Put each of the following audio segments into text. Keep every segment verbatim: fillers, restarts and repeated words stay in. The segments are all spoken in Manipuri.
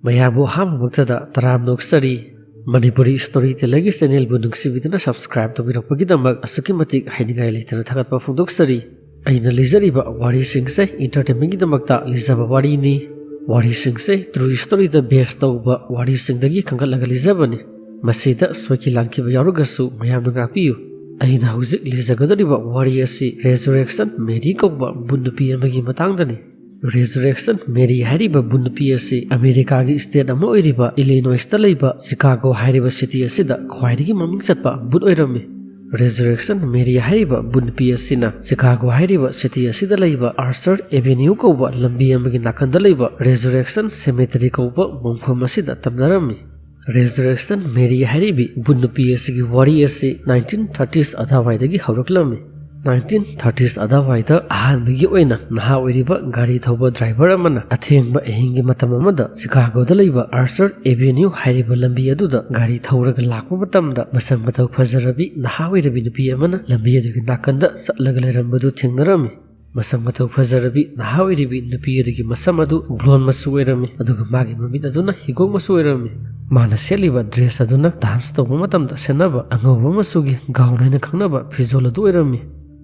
ꯃꯌꯥꯝꯕꯨ ꯑꯍꯥꯟꯕꯃꯛꯇꯗ ꯇꯔꯥꯝꯅ ꯑꯣꯛꯆꯔꯤ꯫ ꯃꯅꯤꯄꯨꯔꯤ ꯁ꯭ꯇꯣꯔꯤ ꯇꯦꯂꯔꯒꯤ ꯆꯦꯅꯦꯜꯕꯨ ꯅꯨꯡꯁꯤꯕꯤꯗꯨꯅ ꯁꯕꯁꯀ꯭ꯔꯥꯏꯕ ꯇꯧꯕꯤꯔꯛꯄꯒꯤꯗꯃꯛ ꯑꯁꯨꯛꯀꯤ ꯃꯇꯤꯛ ꯍꯥꯏꯅꯤꯡꯉꯥꯏ ꯂꯩꯇꯅ ꯊꯥꯒꯠꯄ ꯐꯣꯡꯗꯣꯛꯆꯔꯤ꯫ ꯑꯩꯅ ꯂꯤꯖꯔꯤꯕ ꯋꯥꯔꯤꯁꯤꯡꯁꯦ ꯏꯟꯇꯔꯇꯦꯟꯃꯦꯟꯒꯤꯗꯃꯛꯇ ꯂꯤꯖꯕ ꯋꯥꯔꯤꯅꯤ꯫ ꯋꯥꯔꯤꯁꯤꯡꯁꯦ ꯇ꯭ꯔꯨ ꯁ꯭ꯇꯣꯔꯤꯗ ꯕꯦꯁ ꯇꯧꯕ ꯋꯥꯔꯤꯁꯤꯡꯗꯒꯤ ꯈꯟꯒꯠꯂꯒ ꯂꯤꯖꯕꯅꯤ꯫ ꯃꯁꯤꯗ ꯁꯣꯏꯈꯤ ꯂꯥꯟꯈꯤꯕ ꯌꯥꯎꯔꯒꯁꯨ ꯃꯌꯥꯝꯅ ꯉꯥꯛꯄꯤꯌꯨ꯫ ꯑꯩꯅ ꯍꯧꯖꯤꯛ ꯂꯤꯖꯒꯗꯧꯔꯤꯕ ꯋꯥꯔꯤ ꯑꯁꯤ ꯔꯦꯖꯨꯔꯦꯛꯁꯟ ꯃꯦꯔꯤ ꯀꯧꯕ ꯕꯨꯠ ꯅꯨꯄꯤ ꯑꯃꯒꯤ ꯃꯇꯥꯡꯗꯅꯤ꯫ ꯔꯦꯖꯨꯔꯦꯛꯁꯟ ꯃꯦꯔꯤ ꯍꯥꯏꯔꯤꯕ ꯕꯨꯠ ꯅꯨꯄꯤ ꯑꯁꯤ ꯑꯃꯦꯔꯤꯀꯥꯒꯤ ꯁ꯭ꯇꯦꯠ ꯑꯃ ꯑꯣꯏꯔꯤꯕ ꯏꯂꯤꯅꯣꯏꯁꯇ ꯂꯩꯕ ꯆꯤꯀꯥꯒꯣ ꯍꯥꯏꯔꯤꯕ ꯁꯤꯇꯤ ꯑꯁꯤꯗ ꯈ꯭ꯋꯥꯏꯗꯒꯤ ꯃꯃꯤꯡ ꯆꯠꯄ ꯕꯨꯠ ꯑꯣꯏꯔꯝꯃꯤ꯫ ꯔꯦꯖꯨꯔꯦꯛꯁꯟ ꯃꯦꯔꯤ ꯍꯥꯏꯔꯤꯕ ꯕꯨꯠ ꯅꯨꯄꯤ ꯑꯁꯤꯅ ꯆꯤꯀꯥꯒꯣ ꯍꯥꯏꯔꯤꯕ ꯁꯤꯇꯤ ꯑꯁꯤꯗ ꯂꯩꯕ ꯑꯥꯔꯆꯔ ꯑꯦꯚꯦꯅ꯭ꯌꯨ ꯀꯧꯕ ꯂꯝꯕꯤ ꯑꯃꯒꯤ ꯅꯥꯀꯟꯗ ꯂꯩꯕ ꯔꯦꯖꯨꯔꯦꯛꯁꯟ ꯁꯦꯃꯦꯇꯔꯤ ꯀꯧꯕ ꯃꯐꯝ ꯑꯁꯤꯗ ꯇꯝꯅꯔꯝꯃꯤ꯫ ꯔꯦꯖꯨꯔꯦꯛꯁꯟ ꯃꯦꯔꯤ ꯍꯥꯏꯔꯤꯕꯤ ꯕꯨꯠ ꯅꯨꯄꯤ ꯑꯁꯤꯒꯤ ꯋꯥꯔꯤ ꯑꯁꯤ ꯅꯥꯏꯟꯇꯤꯟ ꯊꯥꯔꯇꯤꯁ ꯑꯗꯨꯋꯥꯏꯗꯒꯤ ꯍꯧꯔꯛꯂꯝꯃꯤ꯫ ꯅꯥꯏꯟꯇꯤꯟ ꯊꯥꯔꯇꯤꯁ ꯑꯗꯨꯋꯥꯏꯗ ꯑꯍꯥꯟꯕꯒꯤ ꯑꯣꯏꯅ ꯅꯍꯥ ꯑꯣꯏꯔꯤꯕ ꯒꯥꯔꯤ ꯊꯧꯕ ꯗ꯭ꯔꯥꯏꯚꯔ ꯑꯃꯅ ꯑꯊꯦꯡꯕ ꯑꯍꯤꯡꯒꯤ ꯃꯇꯝ ꯑꯃꯗ ꯆꯤꯀꯥꯒꯣꯗ ꯂꯩꯕ ꯑꯥꯔꯆꯔ ꯑꯦꯚꯦꯅ꯭ꯌꯨ ꯍꯥꯏꯔꯤꯕ ꯂꯝꯕꯤ ꯑꯗꯨꯗ ꯒꯥꯔꯤ ꯊꯧꯔꯒ ꯂꯥꯛꯄ ꯃꯇꯝꯗ ꯃꯁꯛ ꯃꯇꯧ ꯐꯖꯔꯕꯤ ꯅꯍꯥ ꯑꯣꯏꯔꯕꯤ ꯅꯨꯄꯤ ꯑꯃꯅ ꯂꯝꯕꯤ ꯑꯗꯨꯒꯤ ꯅꯥꯀꯟꯗ ꯆꯠꯂꯒ ꯂꯩꯔꯝꯕꯗꯨ ꯊꯦꯡꯅꯔꯝꯃꯤ꯫ ꯃꯁꯛ ꯃꯇꯧ ꯐꯖꯔꯕꯤ ꯅꯍꯥ ꯑꯣꯏꯔꯤꯕꯤ ꯅꯨꯄꯤ ꯑꯗꯨꯒꯤ ꯃꯁꯝ ꯑꯗꯨ ꯕ꯭ꯂꯣꯟ ꯃꯆꯨ ꯑꯣꯏꯔꯝꯃꯤ, ꯑꯗꯨꯒ ꯃꯥꯒꯤ ꯃꯃꯤꯠ ꯑꯗꯨꯅ ꯍꯤꯒꯣꯛ ꯃꯆꯨ ꯑꯣꯏꯔꯝꯃꯤ꯫ ꯃꯥꯅ ꯁꯦꯠꯂꯤꯕ ꯗ꯭ꯔꯦꯁ ꯑꯗꯨꯅ ꯗꯥꯟꯁ ꯇꯧꯕ ꯃꯇꯝꯗ ꯁꯦꯠꯅꯕ ꯑꯉꯧꯕ ꯃꯆꯨꯒꯤ ꯒꯥꯎꯟ ꯍꯥꯏꯅ ꯈꯪꯅꯕ ꯐꯤꯖꯣꯜ ꯑꯗꯨ ꯑꯣꯏꯔꯝꯃꯤ꯫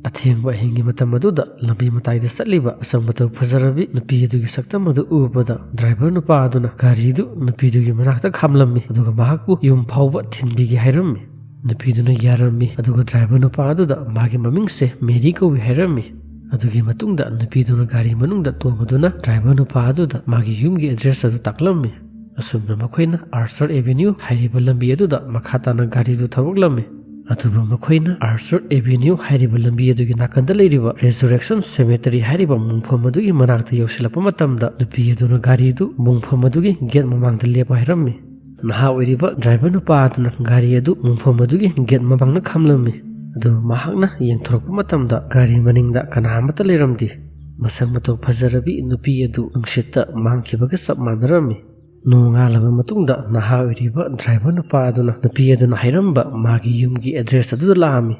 ꯑꯊꯦꯡꯕ ꯑꯍꯤꯡꯒꯤ ꯃꯇꯝ ꯑꯗꯨꯗ ꯂꯝꯕꯤ ꯃꯇꯥꯏꯗ ꯆꯠꯂꯤꯕ ꯃꯁꯛ ꯃꯇꯧ ꯐꯖꯔꯕꯤ ꯅꯨꯄꯤ ꯑꯗꯨꯒꯤ ꯁꯛꯇꯝ ꯑꯗꯨ ꯎꯕꯗ ꯗ꯭ꯔꯥꯏꯚꯔ ꯅꯨꯄꯥ ꯑꯗꯨꯅ ꯒꯥꯔꯤꯗꯨ ꯅꯨꯄꯤꯗꯨꯒꯤ ꯃꯅꯥꯛꯇ ꯈꯥꯝꯂꯝꯃꯤ, ꯑꯗꯨꯒ ꯃꯍꯥꯛꯄꯨ ꯌꯨꯝ ꯐꯥꯎꯕ ꯊꯤꯟꯕꯤꯒꯦ ꯍꯥꯏꯔꯝꯃꯤ꯫ ꯅꯨꯄꯤꯗꯨꯅ ꯌꯥꯔꯝꯃꯤ, ꯑꯗꯨꯒ ꯗ꯭ꯔꯥꯏꯚꯔ ꯅꯨꯄꯥ ꯑꯗꯨꯗ ꯃꯥꯒꯤ ꯃꯃꯤꯡꯁꯦ ꯃꯦꯔꯤ ꯀꯧꯏ ꯍꯥꯏꯔꯝꯃꯤ꯫ ꯑꯗꯨꯒꯤ ꯃꯇꯨꯡꯗ ꯅꯨꯄꯤꯗꯨꯅ ꯒꯥꯔꯤ ꯃꯅꯨꯡꯗ ꯇꯣꯡꯕꯗꯨꯅ ꯗ꯭ꯔꯥꯏꯚꯔ ꯅꯨꯄꯥ ꯑꯗꯨꯗ ꯃꯥꯒꯤ ꯌꯨꯝꯒꯤ ꯑꯦꯗ꯭ꯔꯦꯁ ꯑꯗꯨ ꯇꯥꯛꯂꯝꯃꯤ꯫ ꯑꯁꯨꯝꯅ ꯃꯈꯣꯏꯅ ꯑꯥꯔꯆꯔ ꯑꯦꯚꯦꯅ꯭ꯌꯨ ꯍꯥꯏꯔꯤꯕ ꯂꯝꯕꯤ ꯑꯗꯨꯗ ꯃꯈꯥ ꯇꯥꯅ ꯒꯥꯔꯤꯗꯨ ꯊꯧꯔꯛꯂꯝꯃꯤ꯫ ꯑꯗꯨꯕꯨ ꯃꯈꯣꯏꯅ ꯑꯥꯔꯆꯔ ꯑꯦꯚꯦꯅ꯭ꯌꯨ ꯍꯥꯏꯔꯤꯕ ꯂꯝꯕꯤ ꯑꯗꯨꯒꯤ ꯅꯥꯀꯟꯗ ꯂꯩꯔꯤꯕ ꯔꯦꯖꯨꯔꯦꯛꯁꯟ ꯁꯦꯃꯦꯇꯔꯤ ꯍꯥꯏꯔꯤꯕ ꯃꯣꯡꯐꯝ ꯑꯗꯨꯒꯤ ꯃꯅꯥꯛꯇ ꯌꯧꯁꯤꯜꯂꯛꯄ ꯃꯇꯝꯗ ꯅꯨꯄꯤ ꯑꯗꯨꯅ ꯒꯥꯔꯤꯗꯨ ꯃꯣꯡꯐꯝ ꯑꯗꯨꯒꯤ ꯒꯦꯠ ꯃꯃꯥꯡꯗ ꯂꯦꯞꯄꯨ ꯍꯥꯏꯔꯝꯃꯤ꯫ ꯅꯍꯥ ꯑꯣꯏꯔꯤꯕ ꯗ꯭ꯔꯥꯏꯚꯔ ꯅꯨꯄꯥ ꯑꯗꯨꯅ ꯒꯥꯔꯤ ꯑꯗꯨ ꯃꯣꯡꯐꯝ ꯑꯗꯨꯒꯤ ꯒꯦꯠ ꯃꯃꯥꯡꯗ ꯈꯥꯝꯂꯝꯃꯤ꯫ ꯑꯗꯨ ꯃꯍꯥꯛꯅ ꯌꯦꯡꯊꯣꯔꯛꯄ ꯃꯇꯝꯗ ꯒꯥꯔꯤ ꯃꯅꯤꯡꯗ ꯀꯅꯥ ꯑꯃꯠꯇ ꯂꯩꯔꯝꯗꯦ꯫ ꯃꯁꯛ ꯃꯇꯧ ꯐꯖꯔꯕꯤ ꯅꯨꯄꯤ ꯑꯗꯨ ꯅꯨꯡꯁꯤꯠꯇ ꯃꯥꯡꯈꯤꯕꯒ ꯆꯞ ꯃꯥꯟꯅꯔꯝꯃꯤ꯫ ꯅꯣꯡꯉꯥꯜꯂꯕ ꯃꯇꯨꯡꯗ ꯅꯍꯥ ꯑꯣꯏꯔꯤꯕ ꯗ꯭ꯔꯥꯏꯚꯔ ꯅꯨꯄꯥ ꯑꯗꯨꯅ ꯅꯨꯄꯤ ꯑꯗꯨꯅ ꯍꯥꯏꯔꯝꯕ ꯃꯥꯒꯤ ꯌꯨꯝꯒꯤ ꯑꯦꯗ꯭ꯔꯦꯁ ꯑꯗꯨꯗ ꯂꯥꯛꯑꯝꯃꯤ꯫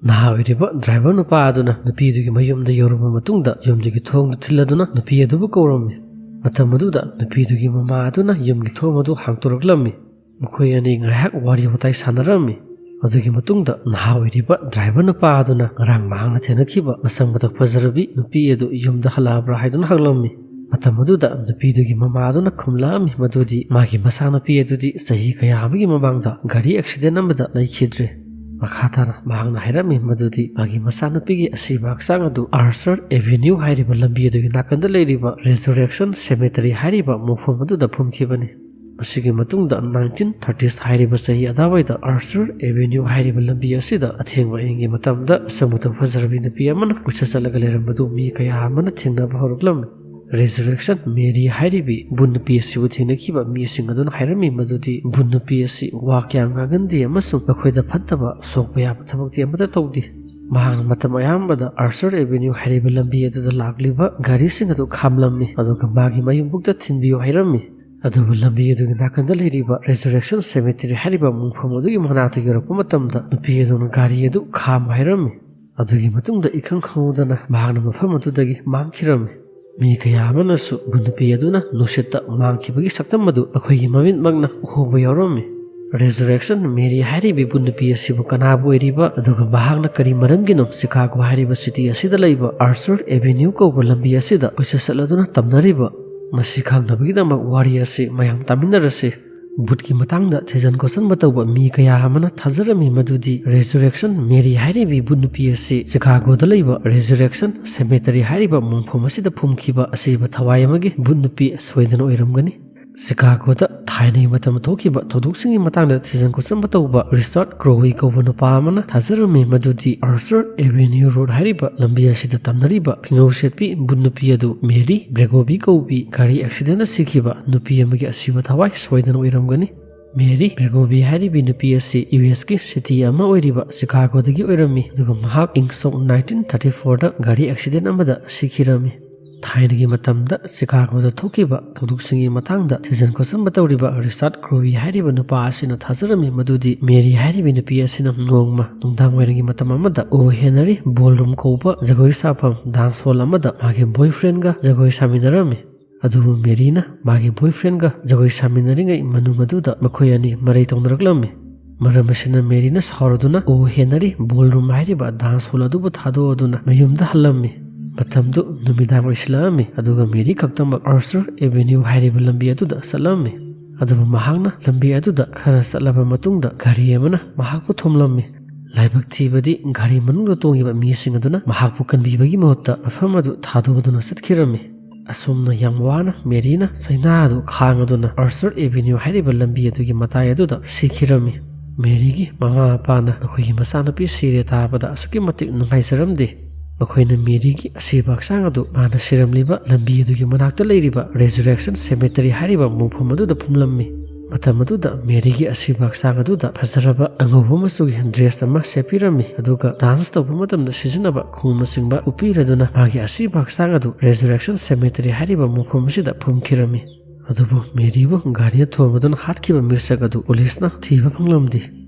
ꯅꯍꯥ ꯑꯣꯏꯔꯤꯕ ꯗ꯭ꯔꯥꯏꯚꯔ ꯅꯨꯄꯥ ꯑꯗꯨꯅ ꯅꯨꯄꯤꯗꯨꯒꯤ ꯃꯌꯨꯝꯗ ꯌꯧꯔꯕ ꯃꯇꯨꯡꯗ ꯌꯨꯝꯗꯨꯒꯤ ꯊꯣꯡꯗꯨ ꯊꯤꯜꯂꯗꯨꯅ ꯅꯨꯄꯤ ꯑꯗꯨꯕꯨ ꯀꯧꯔꯝꯃꯤ꯫ ꯃꯇꯝ ꯑꯗꯨꯗ ꯅꯨꯄꯤꯗꯨꯒꯤ ꯃꯃꯥ ꯑꯗꯨꯅ ꯌꯨꯝꯒꯤ ꯊꯣꯡ ꯑꯗꯨ ꯍꯥꯡꯗꯣꯔꯛꯂꯝꯃꯤ꯫ ꯃꯈꯣꯏ ꯑꯅꯤ ꯉꯥꯏꯍꯥꯛ ꯋꯥꯔꯤ ꯋꯥꯇꯥꯏ ꯁꯥꯟꯅꯔꯝꯃꯤ꯫ ꯑꯗꯨꯒꯤ ꯃꯇꯨꯡꯗ ꯅꯍꯥ ꯑꯣꯏꯔꯤꯕ ꯗ꯭ꯔꯥꯏꯚꯔ ꯅꯨꯄꯥ ꯑꯗꯨꯅ ꯉꯔꯥꯡ ꯃꯍꯥꯛꯅ ꯊꯦꯡꯅꯈꯤꯕ ꯃꯁꯛ ꯃꯇꯧ ꯐꯖꯔꯕꯤ ꯅꯨꯄꯤ ꯑꯗꯨ ꯌꯨꯝꯗ ꯍꯜꯂꯛꯑꯕ꯭ꯔꯥ ꯍꯥꯏꯗꯨꯅ ꯍꯪꯂꯝꯃꯤ꯫ ꯃꯇꯝ ꯑꯗꯨꯗ ꯅꯨꯄꯤꯗꯨꯒꯤ ꯃꯃꯥ ꯑꯗꯨꯅ ꯈꯨꯝꯂꯛꯑꯝꯃꯤ ꯃꯗꯨꯗꯤ ꯃꯥꯒꯤ ꯃꯆꯥꯅꯨꯄꯤ ꯑꯗꯨꯗꯤ ꯆꯍꯤ ꯀꯌꯥ ꯑꯃꯒꯤ ꯃꯃꯥꯡꯗ ꯒꯥꯔꯤ ꯑꯦꯛꯁꯤꯗꯦꯟ ꯑꯃꯗ ꯂꯩꯈꯤꯗ꯭ꯔꯦ꯫ ꯃꯈꯥ ꯇꯥꯅ ꯃꯍꯥꯛꯅ ꯍꯥꯏꯔꯝꯃꯤ ꯃꯗꯨꯗꯤ ꯃꯥꯒꯤ ꯃꯆꯥꯅꯨꯄꯤꯒꯤ ꯑꯁꯤꯕ ꯍꯛꯆꯥꯡ ꯑꯗꯨ ꯑꯥꯔꯆꯔ ꯑꯦꯚꯦꯅ꯭ꯌꯨ ꯍꯥꯏꯔꯤꯕ ꯂꯝꯕꯤ ꯑꯗꯨꯒꯤ ꯅꯥꯀꯟꯗ ꯂꯩꯔꯤꯕ ꯔꯦꯖꯨꯔꯦꯛꯁꯟ ꯁꯦꯃꯦꯇꯔꯤ ꯍꯥꯏꯔꯤꯕ ꯃꯐꯝ ꯑꯗꯨꯗ ꯐꯨꯝꯈꯤꯕꯅꯤ꯫ ꯃꯁꯤꯒꯤ ꯃꯇꯨꯡꯗ ꯅꯥꯏꯟꯇꯤꯟ ꯊꯥꯔꯇꯤꯁ ꯍꯥꯏꯔꯤꯕ ꯆꯍꯤ ꯑꯗꯨꯋꯥꯏꯗ ꯑꯥꯔꯆꯔ ꯑꯦꯚꯦꯅ꯭ꯌꯨ ꯍꯥꯏꯔꯤꯕ ꯂꯝꯕꯤ ꯑꯁꯤꯗ ꯑꯊꯦꯡꯕ ꯑꯍꯤꯡꯒꯤ ꯃꯇꯝꯗ ꯃꯁꯛ ꯃꯇꯧ ꯐꯖꯔꯕꯤ ꯅꯨꯄꯤ ꯑꯃꯅ ꯀꯣꯏꯆꯠ ꯆꯠꯂꯒ ꯂꯩꯔꯝꯕꯗꯨ ꯃꯤ ꯀꯌꯥ ꯑꯃꯅ ꯊꯦꯡꯅꯕ ꯍꯧꯔꯛꯂꯝꯃꯤ꯫ ꯔꯦꯖꯨꯔꯦꯛꯁꯟ ꯃꯦꯔꯤ ꯍꯥꯏꯔꯤꯕꯤ ꯕꯨꯠ ꯅꯨꯄꯤ ꯑꯁꯤꯕꯨ ꯊꯦꯡꯅꯈꯤꯕ ꯃꯤꯁꯤꯡ ꯑꯗꯨꯅ ꯍꯥꯏꯔꯝꯃꯤ ꯃꯗꯨꯗꯤ ꯕꯨꯠ ꯅꯨꯄꯤ ꯑꯁꯤ ꯋꯥ ꯀꯌꯥ ꯉꯥꯡꯒꯟꯗꯦ ꯑꯃꯁꯨꯡ ꯃꯈꯣꯏꯗ ꯐꯠꯇꯕ ꯁꯣꯛꯄ ꯌꯥꯕ ꯊꯕꯛꯇꯤ ꯑꯃꯠꯇ ꯇꯧꯗꯦ꯫ ꯃꯍꯥꯛꯅ ꯃꯇꯝ ꯑꯌꯥꯝꯕꯗ ꯑꯥꯔꯆꯔ ꯑꯦꯚꯦꯅ꯭ꯌꯨ ꯍꯥꯏꯔꯤꯕ ꯂꯝꯕꯤ ꯑꯗꯨꯗ ꯂꯥꯛꯂꯤꯕ ꯒꯥꯔꯤꯁꯤꯡ ꯑꯗꯨ ꯈꯥꯝꯂꯝꯃꯤ, ꯑꯗꯨꯒ ꯃꯥꯒꯤ ꯃꯌꯨꯝꯕꯨꯛꯇ ꯊꯤꯟꯕꯤꯌꯨ ꯍꯥꯏꯔꯝꯃꯤ꯫ ꯑꯗꯨꯕꯨ ꯂꯝꯕꯤ ꯑꯗꯨꯒꯤ ꯅꯥꯀꯟꯗ ꯂꯩꯔꯤꯕ ꯔꯦꯖꯨꯔꯦꯛꯁꯟ ꯁꯦꯃꯦꯇꯔꯤ ꯍꯥꯏꯔꯤꯕ ꯃꯐꯝ ꯑꯗꯨꯒꯤ ꯃꯅꯥꯛꯇ ꯌꯧꯔꯛꯄ ꯃꯇꯝꯗ ꯅꯨꯄꯤ ꯑꯗꯨꯅ ꯒꯥꯔꯤ ꯑꯗꯨ ꯈꯥꯝꯃꯨ ꯍꯥꯏꯔꯝꯃꯤ꯫ ꯑꯗꯨꯒꯤ ꯃꯇꯨꯡꯗ ꯏꯈꯪ ꯈꯪꯍꯧꯗꯅ ꯃꯍꯥꯛꯅ ꯃꯐꯝ ꯑꯗꯨꯗꯒꯤ ꯃꯥꯡꯈꯤꯔꯝꯃꯤ꯫ ꯃꯤ ꯀꯌꯥ ꯑꯃꯅꯁꯨ ꯕꯨꯠ ꯅꯨꯄꯤ ꯑꯗꯨꯅ ꯅꯨꯡꯁꯤꯠꯇ ꯃꯥꯡꯈꯤꯕꯒꯤ ꯁꯛꯇꯝ ꯑꯗꯨ ꯑꯩꯈꯣꯏꯒꯤ ꯃꯃꯤꯠꯃꯛꯅ ꯎꯍꯧꯕ ꯌꯥꯎꯔꯝꯃꯤ꯫ ꯔꯦꯖꯨꯔꯦꯛꯁꯟ ꯃꯦꯔꯤ ꯍꯥꯏꯔꯤꯕ ꯕꯨꯠ ꯅꯨꯄꯤ ꯑꯁꯤꯕꯨ ꯀꯅꯥꯕꯨ ꯑꯣꯏꯔꯤꯕ, ꯑꯗꯨꯒ ꯃꯍꯥꯛꯅ ꯀꯔꯤ ꯃꯔꯝꯒꯤꯅꯣ ꯆꯤꯀꯥꯒꯣ ꯍꯥꯏꯔꯤꯕ ꯁꯤꯇꯤ ꯑꯁꯤꯗ ꯂꯩꯕ ꯑꯥꯔꯆꯔ ꯑꯦꯚꯦꯅ꯭ꯌꯨ ꯀꯧꯕ ꯂꯝꯕꯤ ꯑꯁꯤꯗ ꯀꯣꯏꯆꯠ ꯆꯠꯂꯗꯨꯅ ꯇꯝꯅꯔꯤꯕ? ꯃꯁꯤ ꯈꯪꯅꯕꯒꯤꯗꯃꯛ ꯋꯥꯔꯤ ꯑꯁꯤ ꯃꯌꯥꯝ ꯇꯥꯃꯤꯟꯅꯔꯁꯤ꯫ ꯕꯨꯠꯀꯤ ꯃꯇꯥꯡꯗ ꯊꯤꯖꯤꯟ ꯈꯣꯠꯆꯤꯟꯕ ꯇꯧꯕ ꯃꯤ ꯀꯌꯥ ꯑꯃꯅ ꯊꯥꯖꯔꯝꯃꯤ ꯃꯗꯨꯗꯤ ꯔꯦꯖꯨꯔꯦꯛꯁꯟ ꯃꯦꯔꯤ ꯍꯥꯏꯔꯤꯕꯤ ꯕꯨꯠ ꯅꯨꯄꯤ ꯑꯁꯤ ꯆꯤꯀꯥꯒꯣꯗ ꯂꯩꯕ ꯔꯦꯖꯨꯔꯦꯛꯁꯟ ꯁꯦꯃꯦꯇꯔꯤ ꯍꯥꯏꯔꯤꯕ ꯃꯐꯝ ꯑꯁꯤꯗ ꯐꯨꯝꯈꯤꯕ ꯑꯁꯤꯕ ꯊꯋꯥꯏ ꯑꯃꯒꯤ ꯕꯨꯠ ꯅꯨꯄꯤ ꯁꯣꯏꯗꯅ ꯑꯣꯏꯔꯝꯒꯅꯤ꯫ ꯆꯤꯀꯥꯒꯣꯗ ꯊꯥꯏꯅꯒꯤ ꯃꯇꯝꯗ ꯊꯣꯛꯈꯤꯕ ꯊꯧꯗꯣꯛꯁꯤꯡꯒꯤ ꯃꯇꯥꯡꯗ ꯊꯤꯖꯤꯟ ꯈꯣꯠꯆꯤꯟꯕ ꯇꯧꯕ ꯔꯤꯆꯥꯔꯗ ꯀ꯭ꯔꯣꯋꯤ ꯀꯧꯕ ꯅꯨꯄꯥ ꯑꯃꯅ ꯊꯥꯖꯔꯝꯃꯤ ꯃꯗꯨꯗꯤ ꯑꯥꯔꯆꯔ ꯑꯦꯚꯦꯅ꯭ꯌꯨ ꯔꯣꯗ ꯍꯥꯏꯔꯤꯕ ꯂꯝꯕꯤ ꯑꯁꯤꯗ ꯇꯝꯅꯔꯤꯕ ꯐꯤꯉꯧ ꯁꯦꯠꯄꯤ ꯕꯨꯠ ꯅꯨꯄꯤ ꯑꯗꯨ ꯃꯦꯔꯤ ꯕ꯭ꯔꯦꯒꯣꯕꯤ ꯀꯧꯕꯤ ꯒꯥꯔꯤ ꯑꯦꯛꯁꯤꯗꯦꯟꯗ ꯁꯤꯈꯤꯕ ꯅꯨꯄꯤ ꯑꯃꯒꯤ ꯑꯁꯤꯕ ꯊꯋꯥꯏ ꯁꯣꯏꯗꯅ ꯑꯣꯏꯔꯝꯒꯅꯤ꯫ ꯃꯦꯔꯤ ꯕ꯭ꯔꯦꯒꯣꯕꯤ ꯍꯥꯏꯔꯤꯕꯤ ꯅꯨꯄꯤ ꯑꯁꯤ ꯌꯨ ꯑꯦꯁꯀꯤ ꯁꯤꯇꯤ ꯑꯃ ꯑꯣꯏꯔꯤꯕ ꯆꯤꯀꯥꯒꯣꯗꯒꯤ ꯑꯣꯏꯔꯝꯃꯤ, ꯑꯗꯨꯒ ꯃꯍꯥꯛ ꯏꯪ ꯁꯣꯛ ꯅꯥꯏꯟꯇꯤꯟ ꯊꯥꯔꯇꯤ ꯐꯣꯔꯗ ꯒꯥꯔꯤ ꯑꯦꯛꯁꯤꯗꯦꯟ ꯑꯃꯗ ꯁꯤꯈꯤꯔꯝꯃꯤ꯫ ꯊꯥꯏꯅꯒꯤ ꯃꯇꯝꯗ ꯆꯤꯀꯥꯒꯣꯗ ꯊꯣꯛꯈꯤꯕ ꯊꯧꯗꯣꯛꯁꯤꯡꯒꯤ ꯃꯇꯥꯡꯗ ꯊꯤꯖꯤꯟ ꯈꯣꯠꯆꯤꯟꯕ ꯇꯧꯔꯤꯕ ꯔꯤꯆꯥꯔꯗ ꯀ꯭ꯔꯣꯋꯤ ꯍꯥꯏꯔꯤꯕ ꯅꯨꯄꯥ ꯑꯁꯤꯅ ꯊꯥꯖꯔꯝꯃꯤ ꯃꯗꯨꯗꯤ ꯃꯦꯔꯤ ꯍꯥꯏꯔꯤꯕ ꯅꯨꯄꯤ ꯑꯁꯤꯅ ꯅꯣꯡꯃ ꯅꯨꯡꯗꯥꯡ ꯋꯥꯏꯔꯝꯒꯤ ꯃꯇꯝ ꯑꯃꯗ ꯑꯣ ꯍꯦꯅꯔꯤ ꯕꯣꯜꯔꯨꯝ ꯀꯧꯕ ꯖꯒꯣꯏ ꯁꯥꯐꯝ, ꯗꯥꯟꯁ ꯍꯣꯜ ꯑꯃꯗ ꯃꯥꯒꯤ ꯕꯣꯏꯐ꯭ꯔꯦꯟꯒ ꯖꯒꯣꯏ ꯁꯥꯃꯤꯟꯅꯔꯝꯃꯤ꯫ ꯑꯗꯨꯕꯨ ꯃꯦꯔꯤꯅ ꯃꯥꯒꯤ ꯕꯣꯏꯐ꯭ꯔꯦꯟꯒ ꯖꯒꯣꯏ ꯁꯥꯃꯤꯟꯅꯔꯤꯉꯩ ꯃꯅꯨꯡ ꯑꯗꯨꯗ ꯃꯈꯣꯏ ꯑꯅꯤ ꯃꯔꯩ ꯇꯧꯅꯔꯛꯂꯝꯃꯤ꯫ ꯃꯔꯝ ꯑꯁꯤꯅ ꯃꯦꯔꯤꯅ ꯁꯥꯎꯔꯗꯨꯅ ꯑꯣ ꯍꯦꯅꯔꯤ ꯕꯣꯜꯔꯨꯝ ꯍꯥꯏꯔꯤꯕ ꯗꯥꯟꯁ ꯍꯣꯜ ꯑꯗꯨꯕꯨ ꯊꯥꯗꯣꯛꯑꯗꯨꯅ ꯃꯌꯨꯝꯗ ꯍꯜꯂꯝꯃꯤ꯫ ꯃꯇꯝꯗꯨ ꯅꯨꯃꯤꯗꯥꯡ ꯑꯣꯏꯁꯤꯜꯂꯛꯑꯝꯃꯤ, ꯑꯗꯨꯒ ꯃꯦꯔꯤ ꯈꯛꯇꯃꯛ ꯑꯥꯔꯆꯔ ꯑꯦꯚꯦꯅ꯭ꯌꯨ ꯍꯥꯏꯔꯤꯕ ꯂꯝꯕꯤ ꯑꯗꯨꯗ ꯆꯠꯂꯝꯃꯤ꯫ ꯑꯗꯨꯕꯨ ꯃꯍꯥꯛꯅ ꯂꯝꯕꯤ ꯑꯗꯨꯗ ꯈꯔ ꯆꯠꯂꯕ ꯃꯇꯨꯡꯗ ꯒꯥꯔꯤ ꯑꯃꯅ ꯃꯍꯥꯛꯄꯨ ꯊꯣꯝꯂꯝꯃꯤ꯫ ꯂꯥꯏꯕꯛ ꯊꯤꯕꯗꯤ ꯒꯥꯔꯤ ꯃꯅꯨꯡꯗ ꯇꯣꯡꯉꯤꯕ ꯃꯤꯁꯤꯡ ꯑꯗꯨꯅ ꯃꯍꯥꯛꯄꯨ ꯀꯟꯕꯤꯕꯒꯤ ꯃꯍꯨꯠꯇ ꯃꯐꯝ ꯑꯗꯨ ꯊꯥꯗꯣꯛꯇꯨꯅ ꯆꯠꯈꯤꯔꯝꯃꯤ꯫ ꯑꯁꯨꯝꯅ ꯌꯥꯝ ꯋꯥꯅ ꯃꯦꯔꯤꯅ ꯆꯩꯅꯥ ꯑꯗꯨ ꯈꯥꯡꯉꯗꯨꯅ ꯑꯥꯔꯆꯔ ꯑꯦꯚꯦꯅ꯭ꯌꯨ ꯍꯥꯏꯔꯤꯕ ꯂꯝꯕꯤ ꯑꯗꯨꯒꯤ ꯃꯇꯥꯏ ꯑꯗꯨꯗ ꯁꯤꯈꯤꯔꯝꯃꯤ꯫ ꯃꯦꯔꯤꯒꯤ ꯃꯃꯥ ꯃꯄꯥꯅ ꯃꯈꯣꯏꯒꯤ ꯃꯆꯥꯅꯨꯄꯤ ꯁꯤꯔꯦ ꯇꯥꯕꯗ ꯑꯁꯨꯛꯀꯤ ꯃꯇꯤꯛ ꯅꯨꯡꯉꯥꯏꯖꯔꯝꯗꯦ꯫ ꯃꯈꯣꯏꯅ ꯃꯦꯔꯤꯒꯤ ꯑꯁꯤꯕ ꯍꯛꯆꯥꯡ ꯑꯗꯨ ꯃꯥꯅ ꯁꯤꯔꯝꯂꯤꯕ ꯂꯝꯕꯤ ꯑꯗꯨꯒꯤ ꯃꯅꯥꯛꯇ ꯂꯩꯔꯤꯕ ꯔꯦꯖꯨꯔꯦꯛꯁꯟ ꯁꯦꯃꯦꯇꯔꯤ ꯍꯥꯏꯔꯤꯕ ꯃꯣꯡꯐꯝ ꯑꯗꯨꯗ ꯐꯨꯝꯂꯝꯃꯤ꯫ ꯃꯇꯝ ꯑꯗꯨꯗ ꯃꯦꯔꯤꯒꯤ ꯑꯁꯤꯕ ꯍꯛꯆꯥꯡ ꯑꯗꯨꯗ ꯐꯖꯔꯕ ꯑꯉꯧꯕ ꯃꯆꯨꯒꯤ ꯗ꯭ꯔꯦꯁ ꯑꯃ ꯁꯦꯠꯄꯤꯔꯝꯃꯤ, ꯑꯗꯨꯒ ꯗꯥꯟꯁ ꯇꯧꯕ ꯃꯇꯝꯗ ꯁꯤꯖꯤꯟꯅꯕ ꯈꯣꯡꯅꯆꯤꯡꯕ ꯎꯞꯄꯤꯔꯗꯨꯅ ꯃꯥꯒꯤ ꯑꯁꯤꯕ ꯍꯛꯆꯥꯡ ꯑꯗꯨ ꯔꯦꯖꯨꯔꯦꯛꯁꯟ ꯁꯦꯃꯦꯇꯔꯤ ꯍꯥꯏꯔꯤꯕ ꯃꯐꯝ ꯑꯁꯤꯗ ꯐꯨꯝꯈꯤꯔꯝꯃꯤ꯫ ꯑꯗꯨꯕꯨ ꯃꯦꯔꯤꯕꯨ ꯒꯥꯔꯤꯅ ꯊꯣꯝꯕꯗꯨꯅ ꯍꯥꯠꯈꯤꯕ ꯃꯤꯁꯛ ꯑꯗꯨ ꯄꯨꯂꯤꯁꯅ ꯊꯤꯕ ꯐꯪꯂꯝꯗꯦ꯫